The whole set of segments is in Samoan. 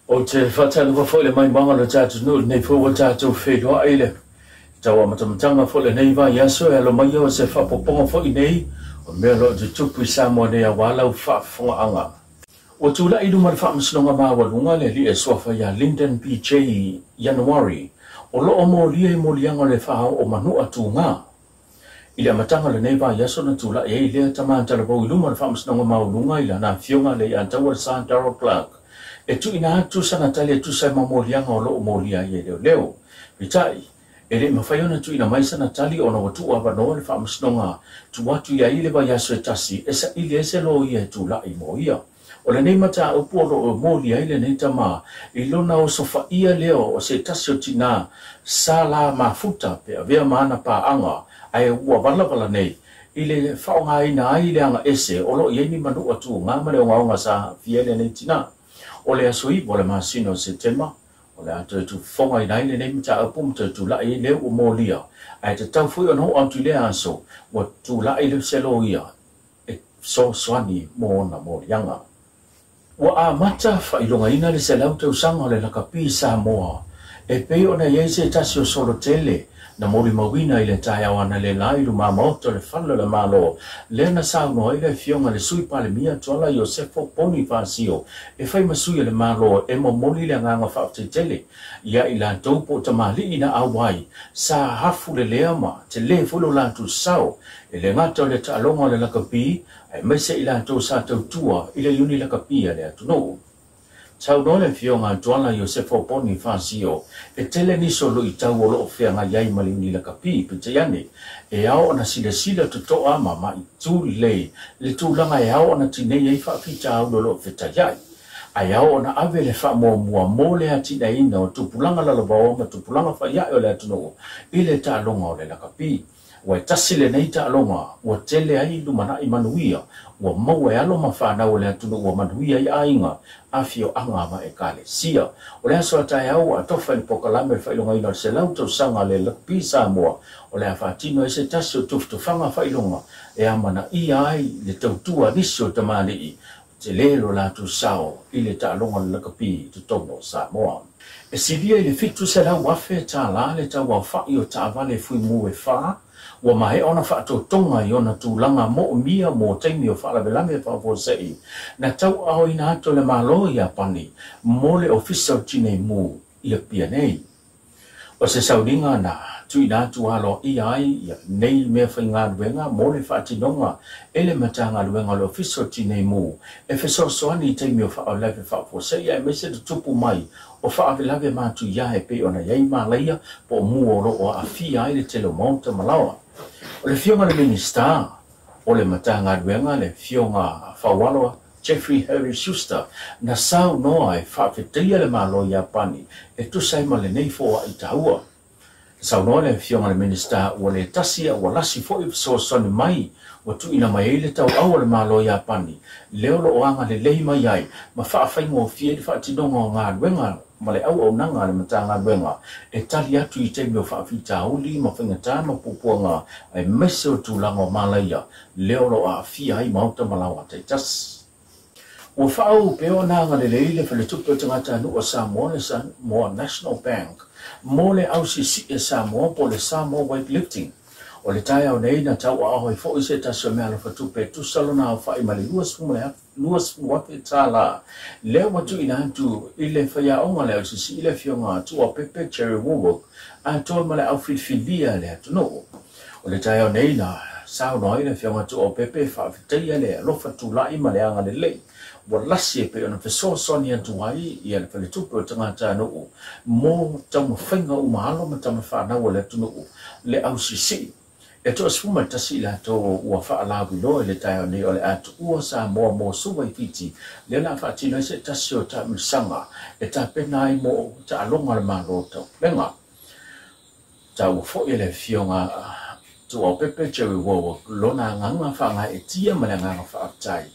Ou te faatalofa foi i le maimoaga o le tatou atunuu i lenei foi ua tatou feiloai i le tauamatamataga foi o lenei vaiaso e alo mai o se faaopoopoga foi nei o mea o lo o tutupu i Samoa nei aua lau faafofogaaga. Ua tulai i luma o le Faamasinoga Maualuga le alii e suafa ia Lyndon BJ Ianuari o lo o molia i moliaga o le faaoo o Manua Tuga. I le amataga o lenei vaiaso na tulai ai lea tama talavou i luma o le Faamasinoga Maualuga i lana afioga le Iataua le Sir Darrell Clarke e tuuina atu sana tali e tusa ai ma moliaga o lo o molia ai e leoleo. Peitai, e le i mafai ona tuuina mai sana tali ona ua tuuavanoa le Faamasinoga tuu atu i ai le vaiaso e tasi e saili ai se loia e tulai mo ia. O lenei mataupu o lo o molia ai lenei tama i lona osofaia lea o se tasi o tinā sa la mafuta pe avea ma ana paaga ae ua valavala nei i le faaaogaina ai le agaese o lo o i ai ni manua tuga ma le ogaoga sa aafia ai lenei tinā. O le aso 9 o le masina o Setema, o le a toe tufofogaina ai lenei mataupu ma toe tulai ai lea ua molia, ae tatau foi ona oo atu i lea aso ua tulai le se loia e fesoasoani mo ona moliaga. Ua amata faailogaina le 100 tausaga o le lakapi i Samoa e pei ona i ai se tasi o solo tele na molimauina i le taeao analeila i lumamaota o le Fale o le Malo lea na saunoa ai le Afioga i le Sui Palemia Tuala Iosefo Ponifasio e fai ma sui o le Malo e momoli le agaga faafetai tele ia i latou po o tamalii na auai sa hafulelea ma tele foi lo latou sao e le gata o le taaloga o le lakapi aemaise i latou sa tautua i le iuni lakapi a le atunuu. Saunoa le Afioga a Tuala Iosefo Ponifasio e tele nisi o luitau o lo o feagai ai ma le iuni lakapi, peitai ane, e ao ona silasila totoa ma mataitu lelei le tulaga e ao ona tinei ai faafitauli o lo o fetaiai, ae ao ona ave le faamuamua mo le atinaeina o tupulaga lalovaoa ma tupulaga faiae o le atunuu i le taaloga o le lakapi. Ua e tasi lenei taaloga ua tele ai lumanai manuia ua maua e alo ma fanau o le atunuu ua manuia ai aiga, afioaga ma ekalesia. O le aso a taeao ua atofa i le polokalame o le faailogaina o le 100 tausaga le Lakapi Samoa o le a faatino ai se tasi o tufatufaga faailoga e amanaia ai le tautua a nisi o tamalii tele lo latou sao i le taaloga o le lakapi i totonu o Samoa. E silia i le $700,000 le tauaofa'i o taavale fuimu e 4 ua maea ona faatotoga i ona tulaga moomia mo taimi o faalavelave faafuasei na tauaaoina atu e le Malo o Iapani mo le Ofisa o Tineimu i Apia nei. O se sauniga na tuuina atu aloaia ai ia nei mea faigaluega mo le faatinoga e le Matagaluega o le Ofisa o Tineimu e fesoasoani i taimi o faalavelave faafuasei aemaise le tupu mai o faalavelave matuia e pei ona i ai malaia po o mua o lo o aafia ai le tele o maota ma laoa. O le Afioga i le Minisita o le Matagaluega, le Afioga Faualo Jeffrey Harry Schuster, na saunoa e faafetaia le Malo o Iapani e tusa ai ma lenei foai taua. Na saunoa le Afioga i le Minisita ua le tasi a ua lasi foi fesoasoani mai ua tuuina mai ai le tauau o le Malo o Iapani lea o lo o agalelei mai ai ma faafaigofie ai le faatinoga o galuega ma le auaunaga a le Matagaluega e tali atu i taimi o faafitauli ma faigata ma puapuaga aemaise o tulaga o malaia lea o lo o aafia ai maota ma laoa taitasi. Ua faauu pea ona agalelei le Faletupe o Tagatanuu o Samoa, le Samoa National Bank, mo le ausiisii a Samoa po o le Samoa Weightlifting. O le taeao nei na tauaaoa ai foi se tasi o meaalofa tupe e tusa lona aofai ma le $20,000 lea ua tuuina atu i le faiaoga le ausiisii le Afioga Tuapepe Jerry Warwick atoa ma le aufilifilia a le atunuu. O le taeao nei na saunoa ai le Afioga Tuapepe e faafetaia le alofa tulai ma le agalelei ua lasi e pei ona fesoasoani atu ai ia le Faletupe o Tagatanuu mo taumafaiga uma alo ma tamafanau o le atunuu le ausiisii. E 11 i latou ua faalauiloa i le taeao nei o le a tuua Samoa mo Suva i Fiti lea o le a faatino ai se tasi o taamilosaga e tapena ai mo taaloga o le Malo Taupulega. Taua foi e le Afioga Tuaopepe Jerry Warwick lona agaga faagaeetia ma le agaga faafetai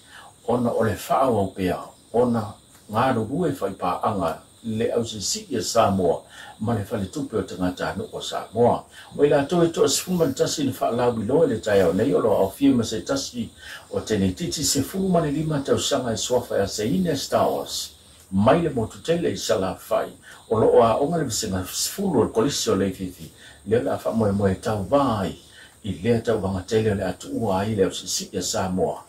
ona o le faaauau pea ona galulue faipaaga le ausiisii a Samoa ma le Faletupe o Tagatanuu o Samoa. O i latou e 11 na faalauiloa i le taeao nei o lo o aofia ma se tasi o teineitiiti 15 tausaga e suafa ia Seine Stowers. Mai le motu tele i Salafai, o loo aoga le vasega 10 o le Kolisi o Leififi, lea o le a faamoemoe tauvā ai i lea tauvaga tele o le a tuua ai le ausiisii a Samoa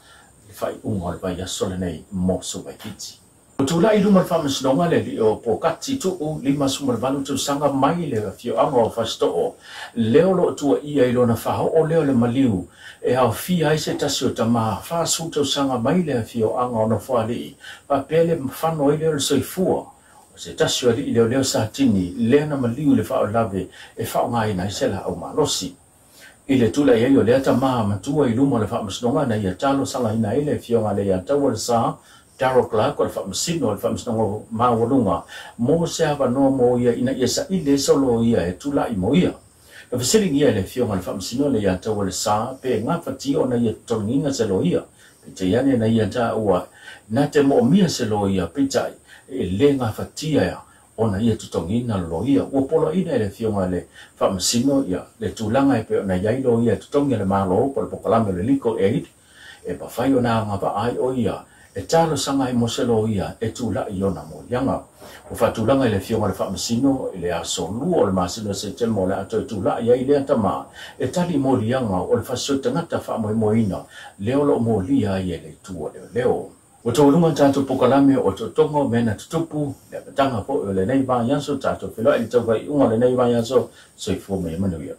i le faaiuga o le vaiaso lenei mo Suvaititi. Ua tulai i luma o le Faamasinoga le alii o Pokati Tuu, 58 tausaga mai le afioaga o Fasitoo, lea o lo o tuuaia i lona faaoo lea o le maliu e aofia ai se tasi o tama 40 tausaga mai le afioaga o Nofoalii, faapea le mafano ai lea o le soifua o se tasi o alii leoleo Satini lea na maliu i le faalavelave e faaaogaina ai se laau malosi. I le tulai ai o lea tama matua i luma o le Faamasinoga na ia talosagaina ai le afioga a Leiataua le Sa Darryl Clark o le Faamasino o le Faamasinoga Maualuga mo se avanoa mo ia ina ia saili ai solo ia e tulai mo ia. Na fesiligia e le afioga a le Faamasino a Leiataua le Sa pe gafatia ona ia totogiina se loia, peitai ane na ia taua na te moomia se loia, peitai e le gafatia ona ia totogiina le loia. Ua poloaiina e le afioga a le Faamasino ia le tulaga e pei ona i ai loia e totogi a le Malo po o le polokalame o le Legal Aid e mafai ona agavaa ai o ia e talosaga ai mo se loia e tulai i ona moliaga. Ua faatulaga i le afioga a le Faamasino i le aso 2 o le masina o Setema o le a toe tulai ai lea tama e tali moliaga o le fasioti tagata faamoemoeina lea o lo o molia ai e le itu o leoleo. Ua taualuga tatou polokalame o Totoga o mea na tutupu, le amataga foi o lenei vaiaso, tatou feiloai i le tauvaaiuga o lenei vaiaso. Soifua ma ia manuia.